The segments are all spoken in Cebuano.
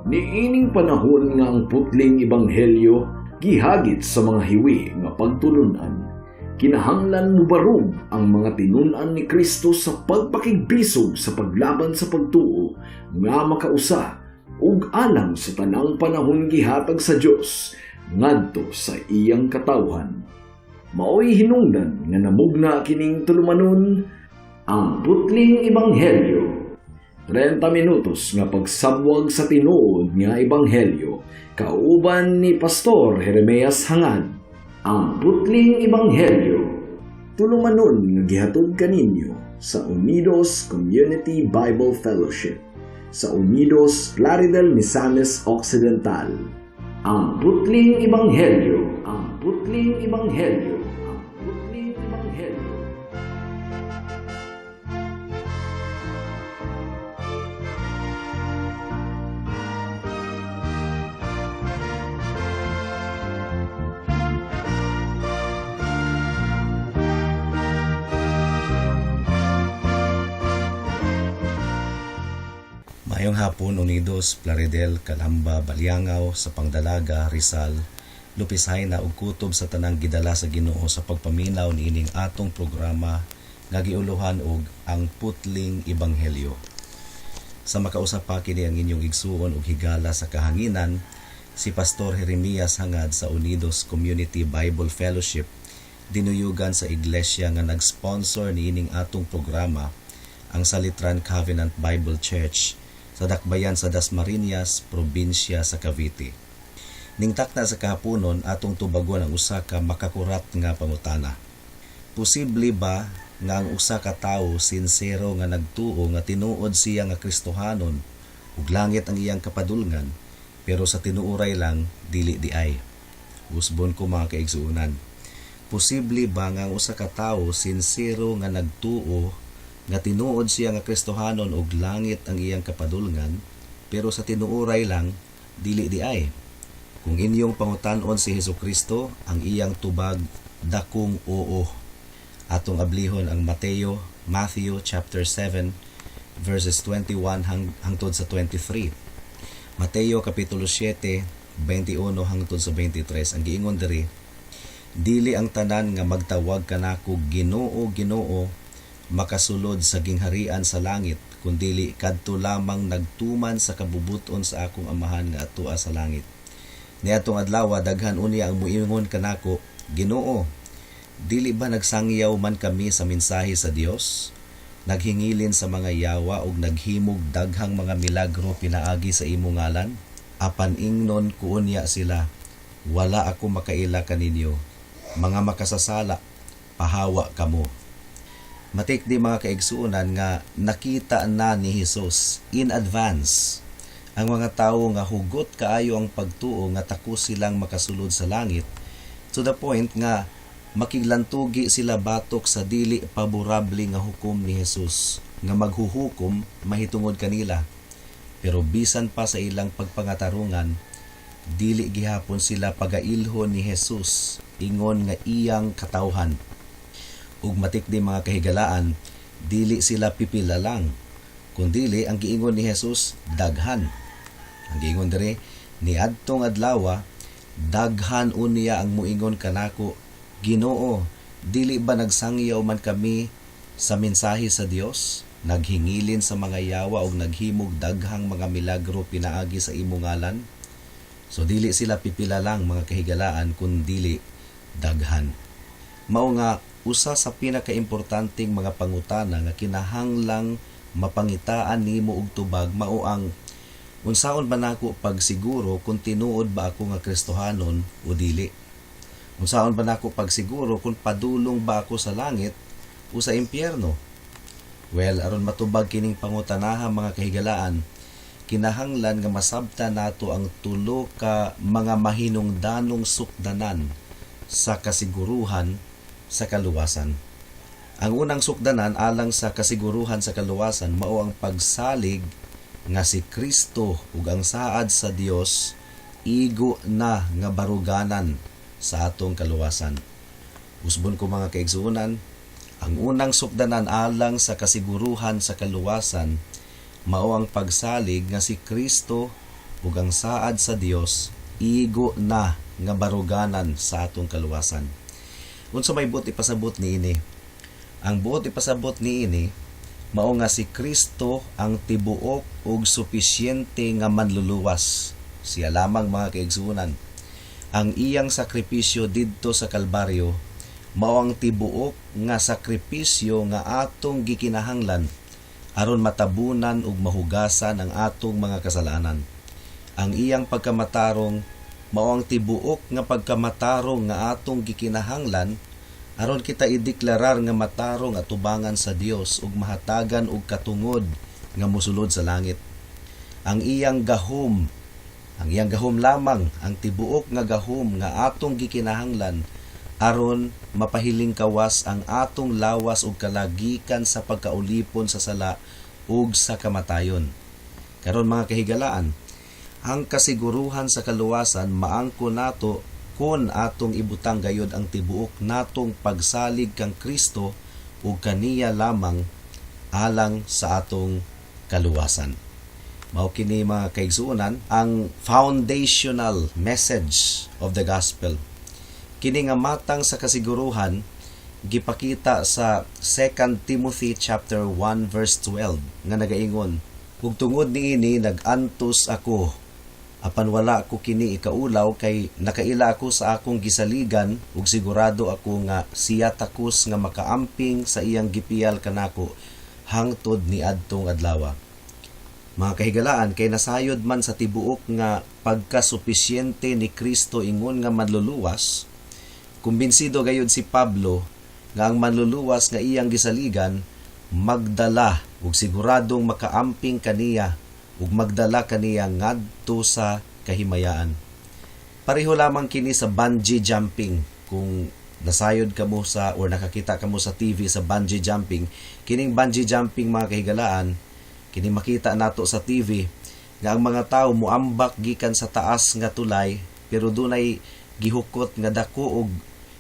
Niining panahon nga ang putling ebanghelyo gihagit sa mga hiwi nga pagtulunan, kinahanglan mubarog ang mga tinun-an ni Kristo sa pagpakigbisog sa paglaban sa pagtuo nga makausa ug alang sa tanang panahon gihatag sa Dios ngadto sa iyang katawhan. Maoy hinungdan nga namugna kining tulumanon, Ang Putling Ebanghelyo. 30 minutos nga pagsabwag sa tinuod nga ebanghelyo kauban ni Pastor Jeremias Hangad. Ang Putling Ebanghelyo. Tulumanon nga gihatod kaninyo sa Unidos Community Bible Fellowship sa Unidos, Plaridel, Misamis Occidental. Ang Putling Ebanghelyo. Ang Putling Ebanghelyo. Ang Putling Ebanghelyo. Maayong hapon, Unidos, Plaridel, Calamba, Baliangao, sa Pangdalaga, Rizal, Lupisayna ug kutob sa tanang gidala sa Ginoo sa pagpaminaw niining atong programa nga giuluhan og Ang Putling Ebanghelyo. Sa makausa pa, kini ang inyong igsuon ug higala sa kahanginan, si Pastor Jeremias Hangad sa Unidos Community Bible Fellowship, dinuyugan sa iglesia nga nag-sponsor niining atong programa, ang Salitran Covenant Bible Church sa Dakbayan sa Dasmariñas, probinsya sa Cavite. Ning takna sa kahaponon, atong tubagon ang usa ka makakurat nga pangutana. Posible ba nga ang usa ka tawo sinsero nga nagtuo nga tinuod siya nga Kristohanon ug langit ang iyang kapadulngan, pero sa tinuoray lang dili diay? Usbon ko, mga kaigsuonan. Posible ba nga ang usa ka tawo sinsero nga nagtuo nga tinuod siya nga Kristohanon ug langit ang iyang kapadulngan, pero sa tinuoray lang dili diay? Kung inyong pangutan-on si Hesukristo, ang iyang tubag, dakong oo. Atong ablihon ang Mateo, Matthew chapter 7 verses 21 hangtod sa 23. Mateo kapitulo 7, 21 hangtod sa 23. Ang giingon diri, "Dili ang tanan nga magtawag kanako 'Ginoo, Ginoo' makasulod sa gingharian sa langit, kundili kadto lamang nagtuman sa kabubuton sa akong Amahan nga atua sa langit. Niadtong adlaw, daghan unya ang muingon kanako, 'Ginoo, dili ba nagsangyaw man kami sa mensahe sa Dios, naghingilin sa mga yawa ug naghimog daghang mga milagro pinaagi sa imong ngalan?' Apan ingnon ko unya sila, 'Wala ako makaila kaninyo. Mga makasasala, pahawa kamo.'" Matikdi, mga kaigsuonan, nga nakita na ni Jesus in advance ang mga tawo nga hugot kaayo ang pagtuo nga takos silang makasulod sa langit, to the point nga makiglantugi sila batok sa dili paborable nga hukom ni Jesus nga maghuhukom mahitungod kanila. Pero bisan pa sa ilang pagpangatarungan, dili gihapon sila pagailhon ni Jesus ingon nga iyang katawhan. Ug matikdi, mga kahigalaan, dili sila pipila lang, kundili ang giingon ni Jesus, daghan. Ang giingon diri, "Niadtong adlaw, daghan unya ang muingon kanako, 'Ginoo, dili ba nagsangyaw man kami sa mensahe sa Dios, naghingilin sa mga yawa ug naghimog daghang mga milagro pinaagi sa imong ngalan?'" So dili sila pipila lang, mga kahigalaan, kundili daghan. Mao nga usa sa pinakaimportanteng mga pangutana nga kinahanglang mapangitaan nimo og tubag mao ang unsaon ba nako pagsiguro kung tinuod ba ako nga Kristohanon o dili? Unsaon ba nako pagsiguro kung padulong ba ako sa langit o sa impyerno? Well, aron matubag kining pangutanaha, mga kahigalaan, kinahanglan nga masabta nato ang tulo ka mga mahinungdanong sukdanan sa kasiguruhan sa kaluwasan. Ang unang sukdanan alang sa kasiguruhan sa kaluwasan mao ang pagsalig nga si Kristo ug ang saad sa Dios igo na nga baruganan sa atong kaluwasan. Usbon ko, mga kaigsuonan, ang unang sukdanan alang sa kasiguruhan sa kaluwasan mao ang pagsalig nga si Kristo Ug ang saad sa Dios igo na nga baruganan sa atong kaluwasan. Unsa may buot ipasabot niini? Ang buot ipasabot niini mao nga si Kristo ang tibuok ug supisyente nga manluluwas. Siya lamang, mga kaigsuonan. Ang iyang sakripisyo didto sa Kalbaryo mao ang tibuok nga sakripisyo nga atong gikinahanglan aron matabunan ug mahugasan ang atong mga kasalanan. Ang iyang pagkamatarong mao ang tibuok nga pagkamatarong nga atong gikinahanglan aron kita ideklarar nga matarong atubangan sa Dios ug mahatagan og katungod nga mosulod sa langit. Ang iyang gahom lamang ang tibuok nga gahom nga atong gikinahanglan aron mapahiling kawas ang atong lawas ug kalagikan sa pagkaulipon sa sala ug sa kamatayon. Karon, mga kahigalaan, ang kasiguruhan sa kaluwasan maangko nato kon atong ibutang gayod ang tibuok natong pagsalig kang Kristo ug kaniya lamang alang sa atong kaluwasan. Mao kini, mga kaigsuonan, ang foundational message of the gospel. Kini nga matang sa kasiguruhan gipakita sa 2 Timothy chapter 1 verse 12 nga nagaingon, "Ug tungod niini nag-antos ako, apan wala ko kini ikaulaw, kay nakaila ako sa akong gisaligan ug sigurado ako nga siya takos nga makaamping sa iyang gipiyal kanako hangtod niadtong adlaw." Mga kahigalaan, kay nasayod man sa tibuok nga pagkasupisyente ni Kristo ingon nga manluluwas, kumbinsido gayud si Pablo nga ang manluluwas nga iyang gisaligan magdala ug siguradong makaamping kaniya ug magdala kaniya ngadto sa kahimayaan. Pareho lamang kini sa bungee jumping. Kung nasayod kamo sa or nakakita kamo sa TV sa bungee jumping, kining bungee jumping, mga kahigalaan, kini makita nato sa TV nga ang mga tao muambak gikan sa taas nga tulay, pero dunay gihukot nga dako og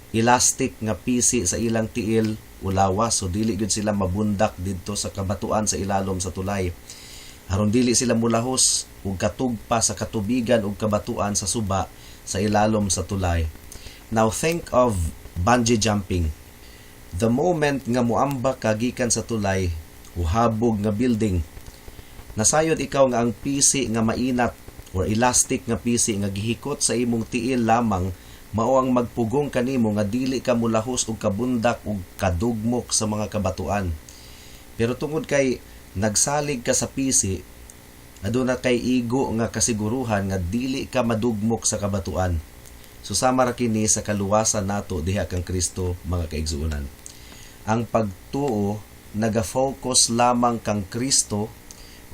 elastic nga pisi sa ilang tiil o lawas, so dili gyud sila mabundak didto sa kabatuan sa ilalom sa tulay, aron dili sila mulahos ug katugpa sa katubigan ug kabatuan sa suba sa ilalom sa tulay. Now think of bungee jumping. The moment nga muambak ka gikan sa tulay o habog nga building, nasayod ikaw nga ang pisi nga mainat or elastic nga pisi nga gihikot sa imong tiil lamang mao ang magpugong kanimo nga dili ka mulahos og kabundak og kadugmok sa mga kabatuan. Pero tungod kay nagsalig ka sa pisi, aduna kay igo nga kasiguruhan nga dili ka madugmok sa kabatuan. So sama ra kini sa kaluwasan nato diha kang Kristo, mga kaigsuonan. Ang pagtuo naga-focus lamang kang Kristo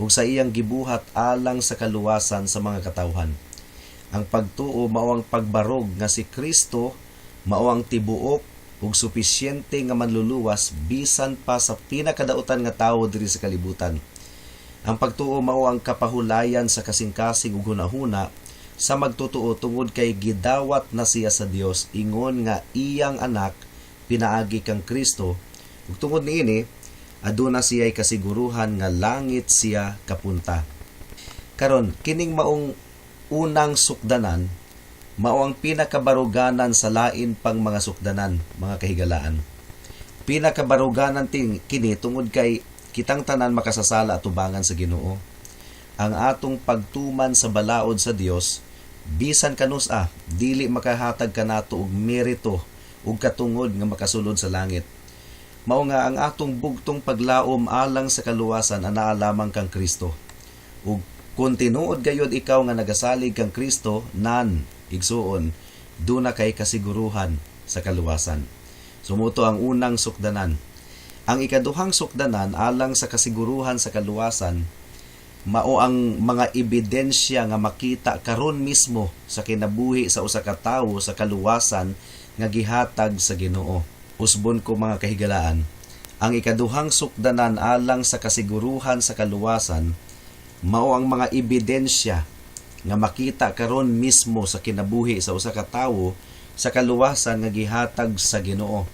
ug sa iyang gibuhat alang sa kaluwasan sa mga katawhan. Ang pagtuo mao ang pagbarog nga si Kristo mao ang tibuok ug supisyente nga manluluwas bisan pa sa pinakadautan nga tawo diri sa kalibutan. Ang pagtuo mao ang kapahulayan sa kasing-kasing ug hunahuna sa magtotoo tungod kay gidawat na siya sa Dios ingon nga iyang anak pinaagi kang Kristo, ug tungod niini aduna siya'y kasiguruhan nga langit siya kapunta. Karon, kining maong unang sukdanan mao ang pinakabaruganan sa lain pang mga sukdanan, mga kahigalaan. Pinakabaruganan ting kini tungod kay kitang tanan makasasala atubangan sa Ginoo. Ang atong pagtuman sa balaod sa Dios bisan kanus-a dili makahatag kanato og merito ug katungod nga makasulod sa langit. Mao nga ang atong bugtong paglaom alang sa kaluwasan anaa lamang kang Kristo. Ug kung tinuod gayod ikaw nga nagasalig kang Kristo, nan igsuon, duna kay kasiguruhan sa kaluwasan. So mao to ang unang sukdanan. Ang ikaduhang sukdanan alang sa kasiguruhan sa kaluwasan mao ang mga ebidensya nga makita karon mismo sa kinabuhi sa usa ka tawo sa kaluwasan nga gihatag sa Ginoo. Usbon ko, mga kahigalaan, ang ikaduhang sukdanan alang sa kasiguruhan sa kaluwasan mao ang mga ebidensya nga makita karon mismo sa kinabuhi sa usa ka tawo sa kaluwasan nga gihatag sa Ginoo.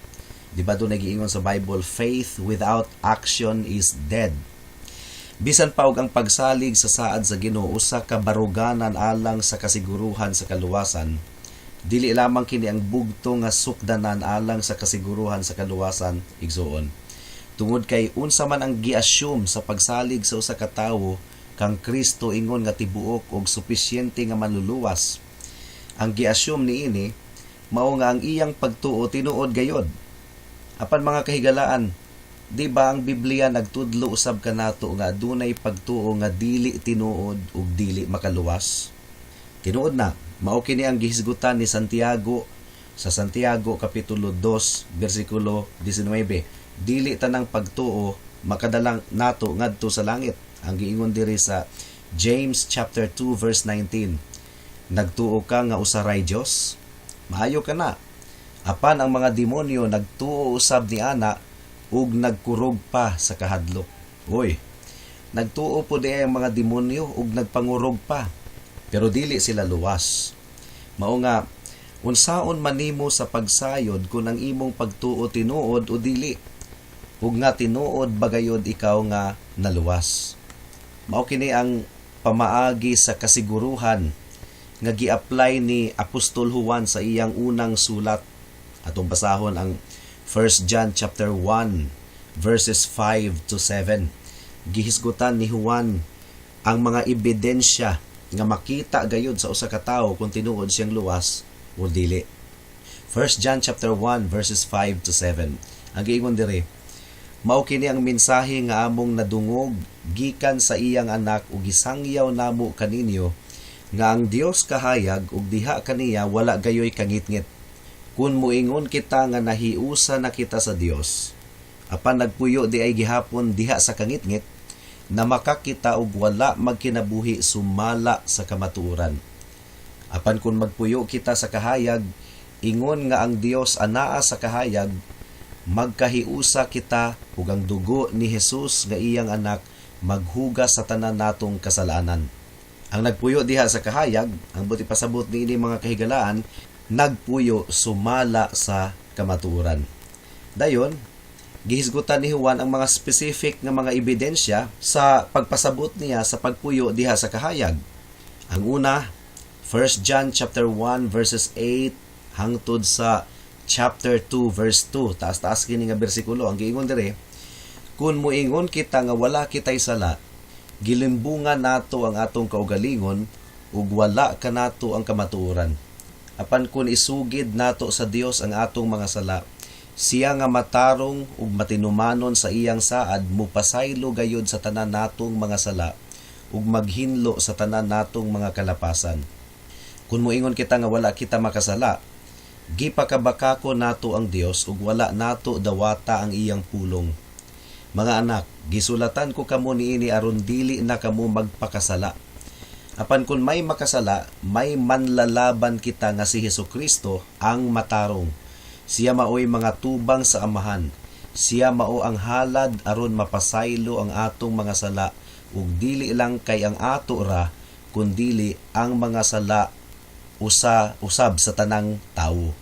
Di ba doon nagiingon sa Bible, "Faith without action is dead"? Bisan pa og ang pagsalig sa saad sa Ginoo usa ka baruganan alang sa kasiguruhan sa kaluwasan, dili lamang kini ang bugto nga sukdanan alang sa kasiguruhan sa kaluwasan, igsuon. Tungod kay unsa man ang gi-assume sa pagsalig sa usa ka tawo kang Kristo ingon nga tibuok og supisyente nga manluluwas, ang gi-assume niini mao nga ang iyang pagtuo tinuod gayod. Apan, mga kahigalaan, di ba ang Biblia nagtudlo usab kanato nga adunay pagtuo nga dili tinuod ug dili makaluwas? Tinuod na, mao kini ang gihisgutan ni Santiago sa Santiago kapitulo 2 bersikulo 19. Dili tanang pagtuo makadalang nato ngadto sa langit. Ang giingon diri sa James chapter 2 verse 19. "Nagtuo ka nga usa ray Dios? Maayo ka na. Apan ang mga demonyo nagtuo usab ni ana ug nagkurog pa sa kahadlok." Uy, nagtuo po di ang mga demonyo ug nagpangurog pa. Pero dili sila luwas. Mao nga unsaon man nimo sa pagsayod kung ang imong pagtuo tinuod o dili, ug nga tinuod bagayod ikaw nga naluwas? Mao kini ang pamaagi sa kasiguruhan nga gi-apply ni Apostol Juan sa iyang unang sulat. Atong basahon ang 1 John chapter 1 verses 5 to 7. Gihisgutan ni Juan ang mga ebidensya nga makita gayud sa usa ka tawo kung tinuod siyang luwas o dili. 1 John chapter 1 verses 5 to 7. Ang giingon diri, "Mao kini ang mensahe nga among nadungog gikan sa iyang Anak ug gisangyaw namo kaninyo, nga ang Dios kahayag ug diha kaniya wala gayoy kangitngit. Kun muingon kita nga nahiusa na kita sa Dios, apan nagpuyo di ay gihapon diha sa kangitngit, na makakita og wala magkinabuhi sumala sa kamatuoran. Apan kung magpuyo kita sa kahayag, ingon nga ang Dios anaa sa kahayag, magkahiusa kita ug ang dugo ni Jesus nga iyang Anak maghugas sa tanan natong kasalanan." Ang nagpuyo diha sa kahayag, ang buot ipasabot niini, mga kahigalaan, nagpuyo sumala sa kamatuoran. Dayon, gihisgutan ni Juan ang mga specific nga mga ebidensya sa pagpasabot niya sa pagpuyo diha sa kahayag. Ang una, 1 John chapter 1 verses 8 hangtod sa chapter 2 verse 2. Taas-taas kini nga bersikulo. Ang giingon dire, "Kung muingon kita nga wala kitay sala, gilimbungan nato ang atong kaugalingon ug wala kanato ang kamatuoran. Apan kung isugid nato sa Dios ang atong mga sala, siya nga matarong ug matinumanon sa iyang saad mupasaylo gayud sa tanan natong mga sala ug maghinlo sa tanan natong mga kalapasan. Kung moingon kita nga wala kita makasala, gipakabakako nato ang Dios ug wala nato dawata ang iyang pulong. Mga anak, gisulatan ko kamo niini aron dili na kamo magpakasala. Apan kung may makasala, may manlalaban kita nga si Hesus Kristo ang matarong. Siya maoy mangatubang sa Amahan. Siya mao ang halad aron mapasaylo ang atong mga sala, ug dili lang kay ang ato ra, kundili ang mga sala usa usab sa tanang tawo."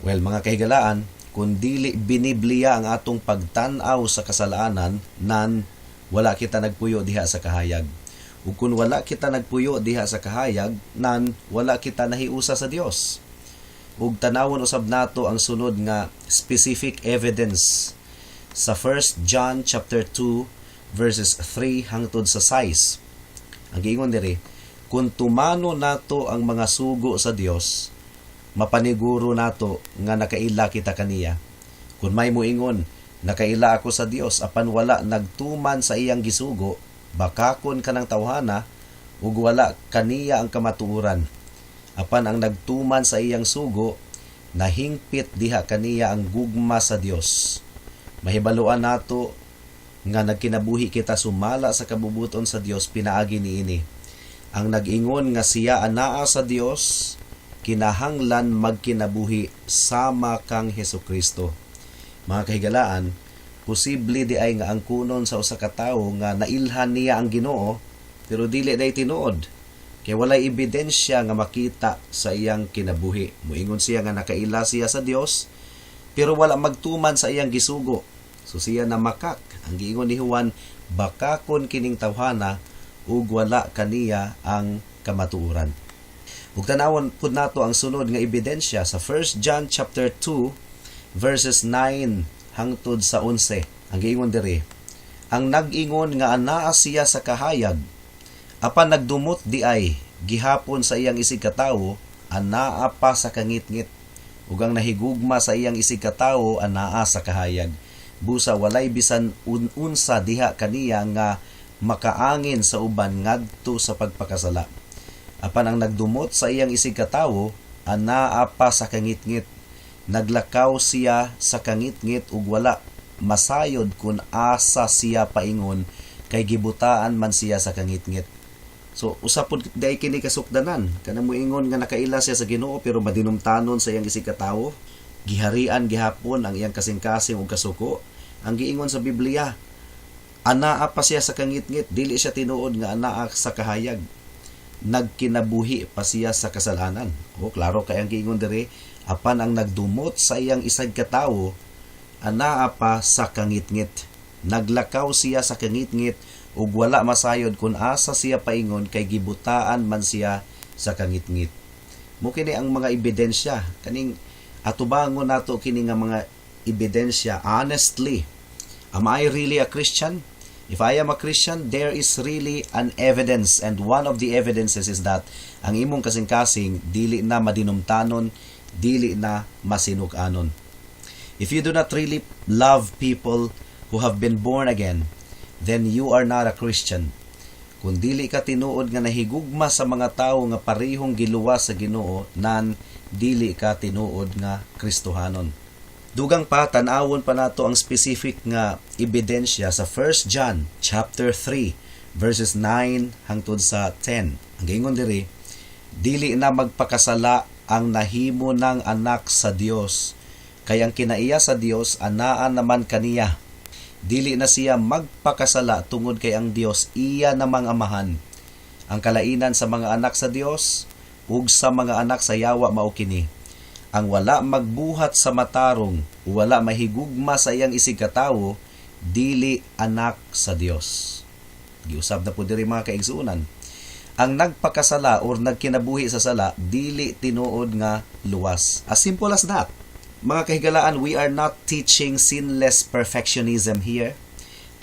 Well, mga kahigalaan, kung dili binibliya ang atong pagtan-aw sa kasalanan, nan wala kita nagpuyo diha sa kahayag. Ug kung wala kita nagpuyo diha sa kahayag, nan wala kita nahiusa sa Dios. Ug tanawon usab nato ang sunod nga specific evidence sa 1 John chapter 2 verses 3 hangtod sa 6. Ang giingon diri, "Kung tumano nato ang mga sugo sa Dios, mapaniguro nato nga nakaila kita kaniya. Kung may muingon, 'Nakaila ako sa Dios,' apan wala nagtuman sa iyang gisugo, bakakon kanang tawhana ug wala kaniya ang kamatuoran. Apan ang nagtuman sa iyang sugo, nahingpit diha kaniya ang gugma sa Dios. Mahibaluan nato nga nagkinabuhi kita sumala sa kabubuton sa Dios pinaagi niini. Ang nag-ingon nga siya anaa sa Dios, kinahanglan magkinabuhi sama kang Hesus Kristo." Mga kahigalaan, posible di ay nga ang kunon sa usa ka tawo nga nailhan niya ang Ginoo, pero dili day tinuod kay walay ebidensya nga makita sa iyang kinabuhi. Muingon siya nga nakaila siya sa Dios, pero wala magtuman sa iyang gisugo. So siya na makak. Ang giingon ni Juan, Bakakon kining tawhana ug wala kaniya ang kamatuoran. Ug tan-awon pud nato ang sunod nga ebidensya sa 1 John chapter 2 verses 9 hangtod sa 11. Ang giingon diri, ang nag-ingon nga anaa siya sa kahayag apan nagdumot diay gihapon sa iyang isig katawo, anaa pa sa kangitngit. Ug ang nahigugma sa iyang isig katawo anaa sa kahayag. Busa walay bisan unsa diha kaniya nga makaangin sa uban ngadto sa pagpakasala. Apan ang nagdumot sa iyang isig katawo anaa pa sa kangitngit. Naglakaw siya sa kangitngit ug wala masayod kung asa siya paingon kay gibutaan man siya sa kangitngit. So usa pud diay kini kasukdanan, kanang moingon nga nakaila siya sa Ginoo pero madinumtanon sa iyang isig katawo, giharian gihapon ang iyang kasing-kasing ug kasuko. Ang giingon sa Biblia, anaa pa siya sa kangitngit, dili siya tinuod nga anaa sa kahayag. Nagkinabuhi pa siya sa kasalanan. O klaro kay ang giingon diri, apan ang nagdumot sa iyang isig katawo anaa pa sa kangitngit. Naglakaw siya sa kangitngit ug wala masayod kung asa siya paingon kay gibutaan man siya sa kangitngit. Mao kini ang mga ebidensya kaning atubangon nato kini nga mga ebidensya honestly. Am I really a Christian? If I am a Christian, there is really an evidence, and one of the evidences is that ang imong kasing-kasing dili na madinumtanon, dili na masinuk-anon. If you do not really love people who have been born again, then you are not a Christian. Kung dili ka tinuod nga nahigugma sa mga tawo nga parehong giluwas sa Ginoo, nan dili ka tinuod nga Kristohanon. Dugang pa, tan-awon pa nato ang specific nga ebidensya sa 1 John chapter 3 verses 9 hangtod sa 10. Ang giingon diri, dili na magpakasala ang nahimo ng anak sa Dios, kay ang kinaiya sa Dios anaa naman kaniya. Dili na siya magpakasala tungod kay ang Dios iya namang amahan. Ang kalainan sa mga anak sa Dios ug sa mga anak sa yawa mao kini: ang wala magbuhat sa matarong, wala mahigugma sa iyang isig katawo, dili anak sa Dios. Giusab na po diri, mga kaigsuonan. Ang nagpakasala or nagkinabuhi sa sala, dili tinuod nga luwas. As simple as that. Mga kahigalaan, we are not teaching sinless perfectionism here.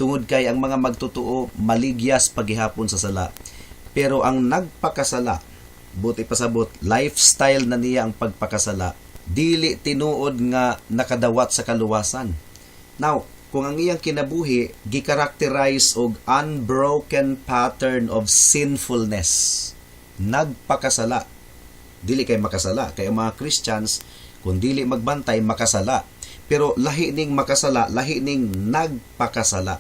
Tungod kay ang mga magtotoo maligyas paghihapon sa sala. Pero ang nagpakasala, buot ipasabot, lifestyle na niya ang pagpakasala, dili tinuod nga nakadawat sa kaluwasan. Now, kung ang iyang kinabuhi gikarakterize og unbroken pattern of sinfulness, nagpakasala, dili kay makasala, kay ang mga Christians kung dili magbantay makasala. Pero lahi ning makasala, lahi ning nagpakasala.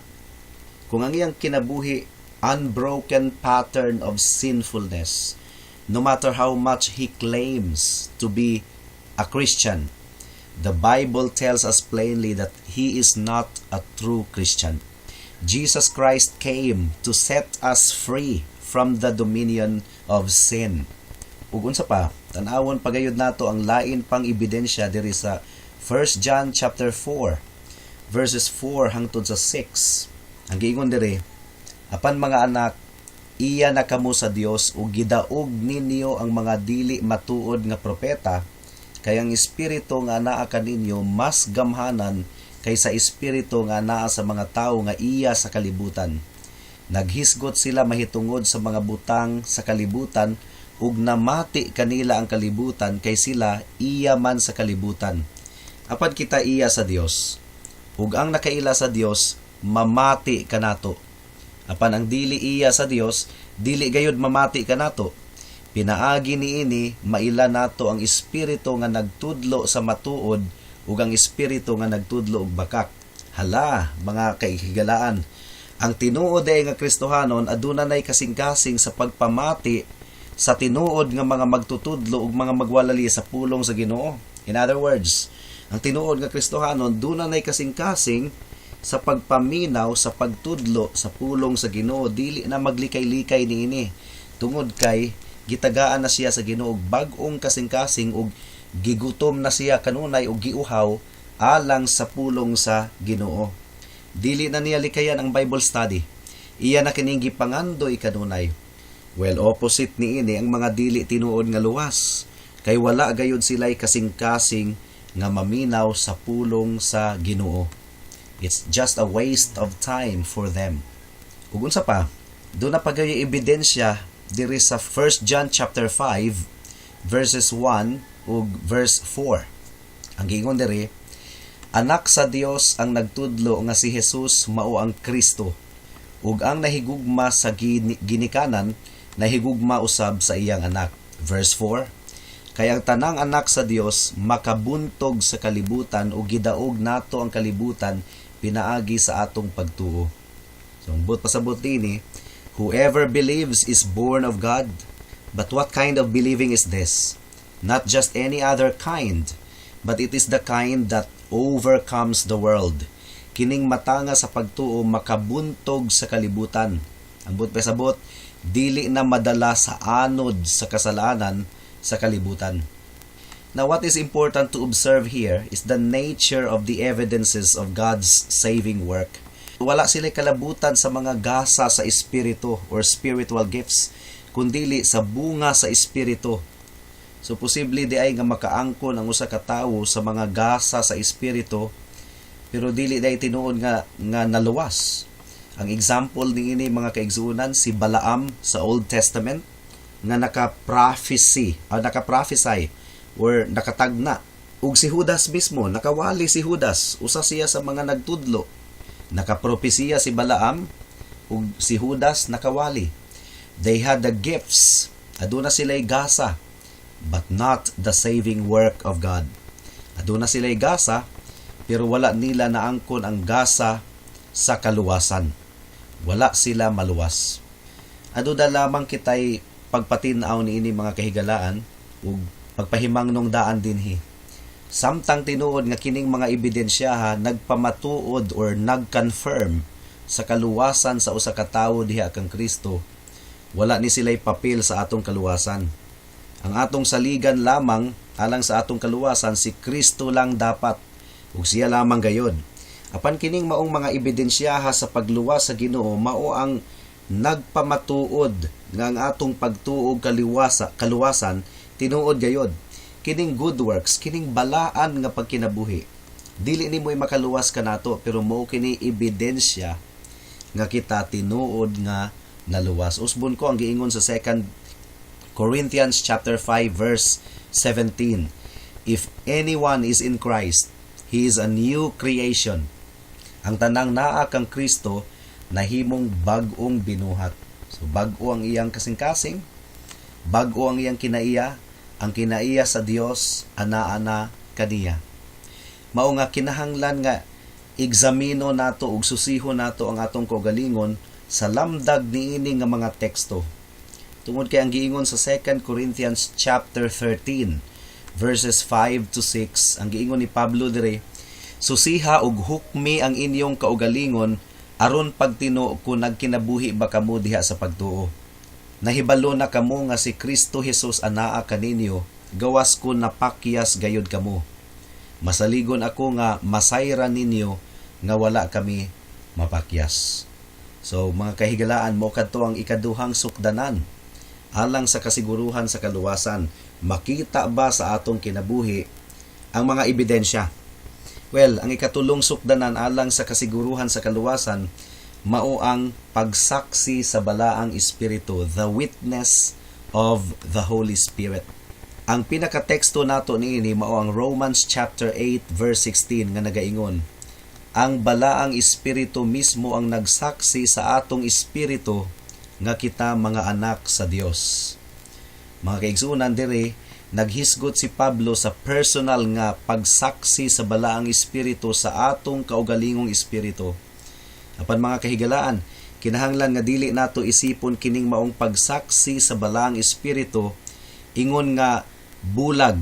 Kung ang iyang kinabuhi unbroken pattern of sinfulness, no matter how much he claims to be a Christian, the Bible tells us plainly that he is not a true Christian. Jesus Christ came to set us free from the dominion of sin. Ug unsa pa, tan-awon pagayod nato ang lain pang ebidensya diri sa 1 John chapter 4 verses 4 hangtod sa 6. Ang giingon diri, apan mga anak, iya na kamo sa Dios ug gidaog ninyo ang mga dili matuod nga propeta, kay ang espiritu nga naa kaninyo mas gamhanan kaysa espiritu nga naa sa mga tawo nga iya sa kalibutan. Naghisgot sila mahitungod sa mga butang sa kalibutan ug namati kanila ang kalibutan kay sila iya man sa kalibutan. Apan kita iya sa Dios. Ug ang nakaila sa Dios mamati kanato. Apan ang dili iya sa Dios, dili gayud mamati kanato. Pinaagi niini maila nato ang espiritu nga nagtudlo sa matuod ug ang espiritu nga nagtudlo og bakak. Hala, mga kahigalaan, ang tinuod ay nga Kristohanon aduna nay kasing-kasing sa pagpamati sa tinuod nga mga magtutudlo ug mga magwalali sa pulong sa Ginoo. In other words, ang tinuod nga Kristohanon duna nay kasing-kasing sa pagpaminaw sa pagtudlo sa pulong sa Ginoo, dili na maglikay-likay niini tungod kay gitagaan na siya sa Ginoo og bag-ong kasing-kasing ug gigutom na siya kanunay og giuhaw alang sa pulong sa Ginoo. Dili na niya likayan ang Bible study. Iya na kining gipangandoy kanunay. Well, opposite niini ang mga dili tinuod nga luwas. Kay wala gayud sila'y kasing-kasing nga maminaw sa pulong sa Ginoo. It's just a waste of time for them. Ug unsa pa, duna pa gayuy ebidensya diri sa 1 John chapter 5 verses 1 ug verse 4. Ang giingon diri, "Anak sa Dios ang nagtudlo nga si Jesus mao ang Kristo, ug ang nahigugma sa ginikanan nahigugma usab sa iyang anak." Verse 4, "Kay ang tanang anak sa Dios makabuntog sa kalibutan, ug gidaog nato ang kalibutan pinaagi sa atong pagtuo." So ang buot pasabot dinhi, whoever believes is born of God. But what kind of believing is this? Not just any other kind, but it is the kind that overcomes the world. Kining matanga sa pagtuo makabuntog sa kalibutan. Ang buot pasabot, dili na madala sa anod sa kasalanan sa kalibutan. Now, what is important to observe here is the nature of the evidences of God's saving work. Wala sila kalabutan sa mga gasa sa espiritu or spiritual gifts, kundili sa bunga sa espiritu. So posible diay nga makaangkon ang usa ka tawo sa mga gasa sa espiritu, pero dili diay tinuod nga naluwas. Ang example niini, mga kaigsuonan, si Balaam sa Old Testament nga naka-prophecy, o naka-prophesy or nakatagna. Ug si Judas mismo, nakawali si Judas, usa siya sa mga nagtudlo. Nakapropesiya si Balaam ug si Judas nakawali. They had the gifts. Aduna sila'y gasa, but not the saving work of God. Aduna sila'y gasa, pero wala nila naangkon ang gasa sa kaluwasan. Wala sila maluwas. Aduna lamang kitay pagpatin-aw niini, mga kahigalaan, ug pagpahimangnong daan dinhi. Samtang tinuod nga kining mga ebidensyaha nagpamatuod or nag-confirm sa kaluwasan sa usa ka tawo diha kang Kristo, wala ni sila'y papel sa atong kaluwasan. Ang atong saligan lamang alang sa atong kaluwasan, si Kristo lang dapat ug siya lamang gayod. Apan kining maong mga ebidensyaha sa pagluwas sa Ginoo mao ang nagpamatuod nga ang atong pagtuo kaluwasan tinuod gayod. Kining good works, kining balaan nga pagkinabuhi, dili nimo makaluwas kanato, pero mao kini ebidensya nga kita tinuod nga naluwas. Usbon ko ang giingon sa 2 Corinthians chapter 5 verse 17. "If anyone is in Christ, he is a new creation." Ang tanang naa kang Kristo nahimong bag-ong binuhat. So bag-o ang iyang kasing-kasing, bag-o ang iyang kinaiya, ang kinaiya sa Dios anaa na kaniya. Mao nga kinahanglan nga eksamino nato ug susiho nato ang atong kaugalingon sa lamdag niini nga mga teksto. Tungod kay ang giingon sa 2 Corinthians chapter 13 verses 5 to 6, ang giingon ni Pablo dire, "Susiha ug hukmi ang inyong kaugalingon aron pagtino kung nagkinabuhi ba kamo diha sa pagtuo. Nahibalo na kamo nga si Kristo Jesus anaa kaninyo, gawas kun napakyas gayud kamo. Masaligon ako nga masayra ninyo nga wala kami mapakyas." So mga kahigalaan, mao kadto ang ikaduhang sukdanan alang sa kasiguruhan sa kaluwasan. Makita ba sa atong kinabuhi ang mga ebidensya? Well, ang ikatulong sukdanan alang sa kasiguruhan sa kaluwasan mao ang pagsaksi sa Balaang Espiritu, the witness of the Holy Spirit. Ang pinakateksto nato niini mao ang Romans chapter 8 verse 16 nga nagaingon, "Ang Balaang Espiritu mismo ang nagsaksi sa atong espiritu nga kita mga anak sa Dios." Mga kaigsuonan, dire naghisgot si Pablo sa personal nga pagsaksi sa Balaang Espiritu sa atong kaugalingong espiritu. Apan mga kahigalaan, kinahanglan nga dili nato isipon kining maong pagsaksi sa Balaang Espiritu ingon nga bulag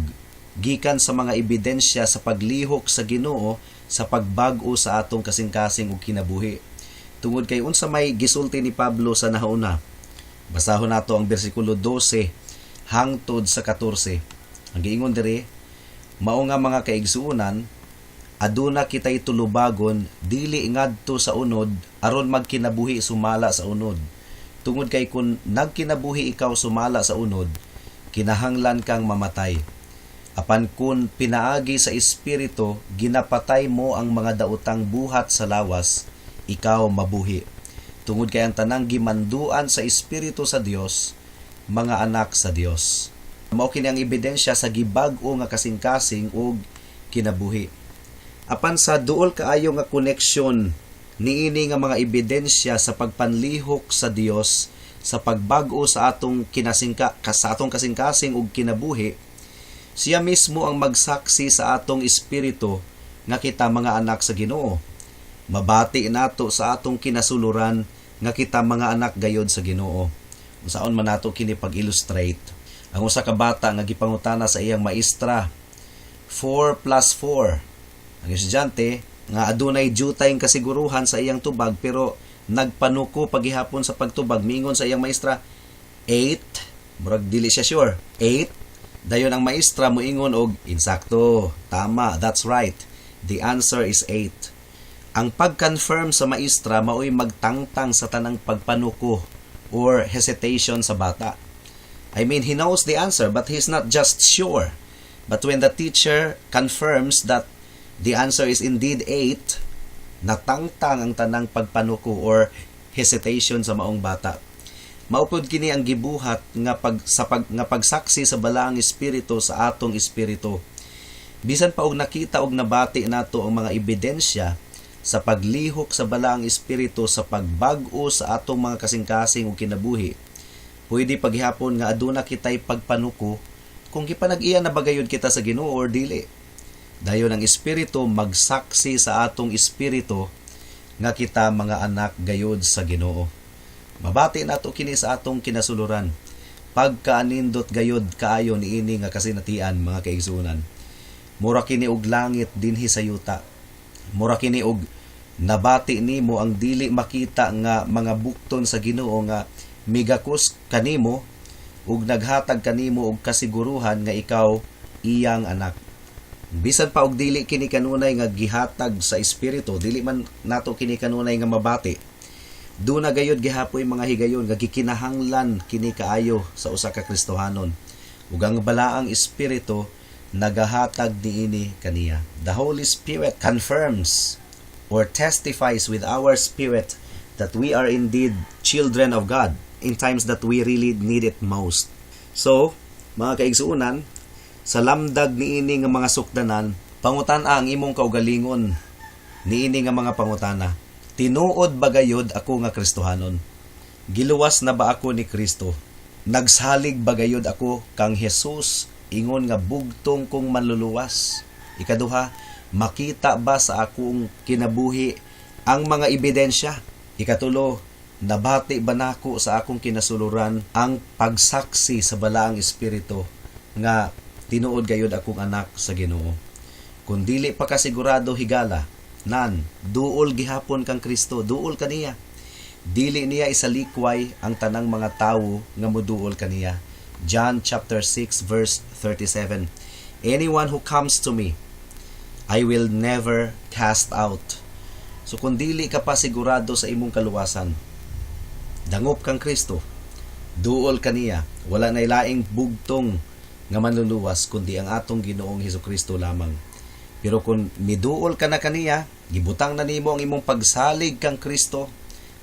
gikan sa mga ebidensya sa paglihok sa Ginoo sa pagbag-o sa atong kasing-kasing ug kinabuhi. Tungod kay unsa may gisulti ni Pablo sa nahauna? Basahon nato ang bersikulo 12 hangtod sa 14. Ang giingon diri, "Mao nga mga kaigsuonan, Aduna kitay tulubagon dili ngadto sa unod aron magkinabuhi sumala sa unod. Tungod kay kun nagkinabuhi ikaw sumala sa unod, kinahanglan kang mamatay. Apan kun pinaagi sa Espiritu ginapatay mo ang mga daotang buhat sa lawas, ikaw mabuhi. Tungod kay ang tanang gimanduan sa Espiritu sa Dios, mga anak sa Dios. Mao kini ang ebidensya sa gibag-o nga kasing-kasing ug kinabuhi. Apan sa duol kaayo nga koneksyon niini nga mga ebidensya sa pagpanlihok sa Dios sa pagbag-o sa atong kinasingka sa atong kasing-kasing ug kinabuhi, siya mismo ang magsaksi sa atong espiritu nga kita mga anak sa Ginoo. Mabati nato sa atong kinasuluran nga kita mga anak gayod sa Ginoo. Unsaon man nato kini pag-illustrate? Ang usa ka bata nga gipangutana sa iyang maestra, 4 plus 4. Ang estudyante nga adunay jutay kasiguruhan sa iyang tubag pero nagpanuko pagihapon sa pagtubag, miingon sa iyang maestra, 8. Murag dili siya sure. 8. Dayon ang maestra moingon og, "Insakto, tama, that's right. The answer is 8." Ang pag-confirm sa maestra maoy magtangtang sa tanang pagpanuko or hesitation sa bata. I mean, he knows the answer, but he's not just sure. But when the teacher confirms that the answer is indeed 8, natangtang ang tanang pagpanuko or hesitation sa maong bata. Mao pod kini ang gibuhat nga pag sa pag nga pagsaksi sa Balaang Espiritu sa atong espiritu. Bisan pa og nakita og nabati nato ang mga ebidensya sa paglihok sa Balaang Espiritu sa pagbag-o sa atong mga kasing-kasing ug kinabuhi, pwede paghihapon nga aduna kitay pagpanuko kung gipanag-iya na ba gayud kita sa Ginoo or dili. Dayon ang Espiritu magsaksi sa atong espiritu nga kita mga anak gayud sa Ginoo. Mabati nato kini sa atong kinasuluran. Pagkaanindot gayud kaayo niini nga kasinatian, mga kaigsuonan. Mura kini og langit dinhi sa yuta. Mura kini og nabati nimo ang dili makita nga mga bukton sa Ginoo nga migakos kanimo ug naghatag kanimo og kasiguruhan nga ikaw iyang anak. Bisan pa og dili kini kanunay nga gihatag sa espiritu, dili man nato kini kanunay nga mabati. Duna gayud gihapoy mga higayon nga gikinahanglan kini kaayo sa usa ka Kristohanon. Ug ang Balaang Espiritu nagahatag niini kaniya. The Holy Spirit confirms or testifies with our spirit that we are indeed children of God in times that we really need it most. So, mga kaigsuonan, sa lamdag niini nga mga sukdanan, pangutan-a ang imong kaugalingon niini nga mga pangutana. Tinuod ba gayud ako nga Kristohanon? Giluwas na ba ako ni Kristo? Nagsalig ba gayud ako kang Jesus ingon nga bugtong kong manluluwas? Ikaduha, makita ba sa akong kinabuhi ang mga ebidensya? Ikatulo, nabati ba nako sa akong kinasuluran ang pagsaksi sa Balaang Espiritu nga tinuod gayud akong anak sa Ginoo? Kung dili pa ka sigurado, higala, nan, duol gihapon kang Kristo, duol kaniya. Dili niya isalikway ang tanang mga tawo nga moduol kaniya. John chapter 6 verse 37. "Anyone who comes to me, I will never cast out." So kung dili ka pa sigurado sa imong kaluwasan, dangop kang Kristo, duol kaniya, wala na laing bugtong nga manluluwas kundi ang atong Ginoong Hesus lamang. Pero kung miduol ka na kaniya, gibutang na nimo ang imong pagsalig kang Kristo,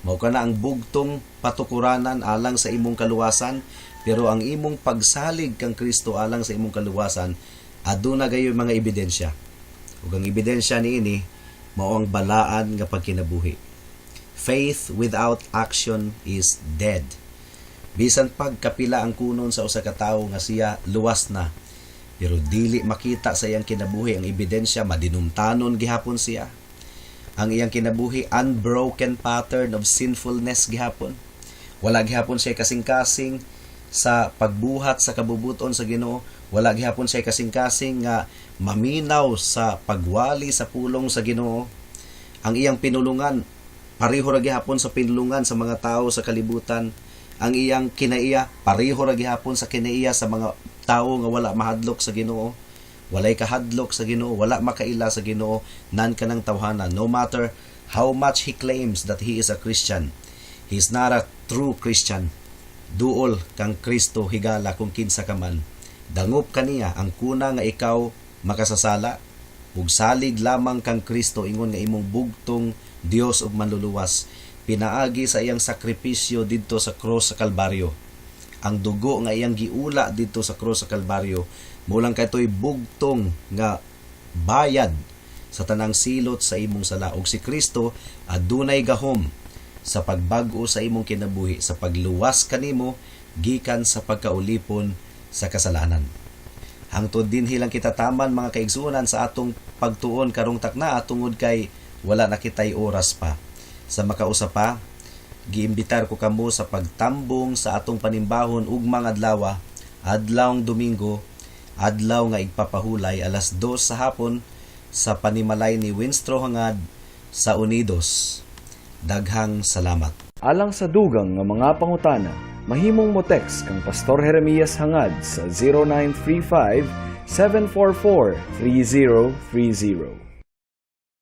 mao ka na ang bugtong patukuranan alang sa imong kaluwasan, pero ang imong pagsalig kang Kristo alang sa imong kaluwasan, aduna gayoy mga ebidensya. Ug ang ebidensya niini mao ang balaan nga pagkinabuhi. Faith without action is dead. Bisan pagkapila ang kunon sa usa ka tawo nga siya luwas na, pero dili makita sa iyang kinabuhi ang ebidensya, madinumtanon gihapon siya. Ang iyang kinabuhi, unbroken pattern of sinfulness gihapon. Wala gihapon siya kasing-kasing sa pagbuhat sa kabubuton sa Ginoo, wala gihapon siya kasing-kasing nga maminaw sa pagwali sa pulong sa Ginoo. Ang iyang pinulungan pareho ra gihapon sa pinulungan sa mga tao sa kalibutan. Ang iyang kinaiya pareho ra gihapon sa kinaiya sa mga tao nga wala mahadlok sa Ginoo. Walay kahadlok sa Ginoo, wala makaila sa Ginoo nan kanang tawhana, no matter how much he claims that he is a Christian. He is not a true Christian. Duol kang Kristo, higala kung kinsa ka man. Dangop kaniya ang kuna nga ikaw makasasala ug salig lamang kang Kristo ingon nga imong bugtong Dios ug Manluluwas pinaagi sa iyang sakripisyo didto sa cross sa Kalbaryo. Ang dugo nga iyang giula didto sa cross sa Kalbaryo mao lang katoy bugtong nga bayad sa tanang silot sa imong sala, ug si Kristo adunay gahom sa pagbag-o sa imong kinabuhi, sa pagluwas kanimo gikan sa pagkaulipon sa kasalanan. Hangtod dinhi lang kita taman, mga kaigsuonan, sa atong pagtuon karong takna tungod kay wala na kitay oras pa. Sa makausa pa, giimbitar ko kamo sa pagtambong sa atong panimbahon ugmang adlaw, adlawng Domingo, Adlaw nga Igpapahulay, 2:00 sa hapon sa panimalay ni Winstro Hangad sa Unidos. Daghang salamat. Alang sa dugang nga mga pangutana, mahimong mo text kang Pastor Jeremias Hangad sa 0935 744 3030.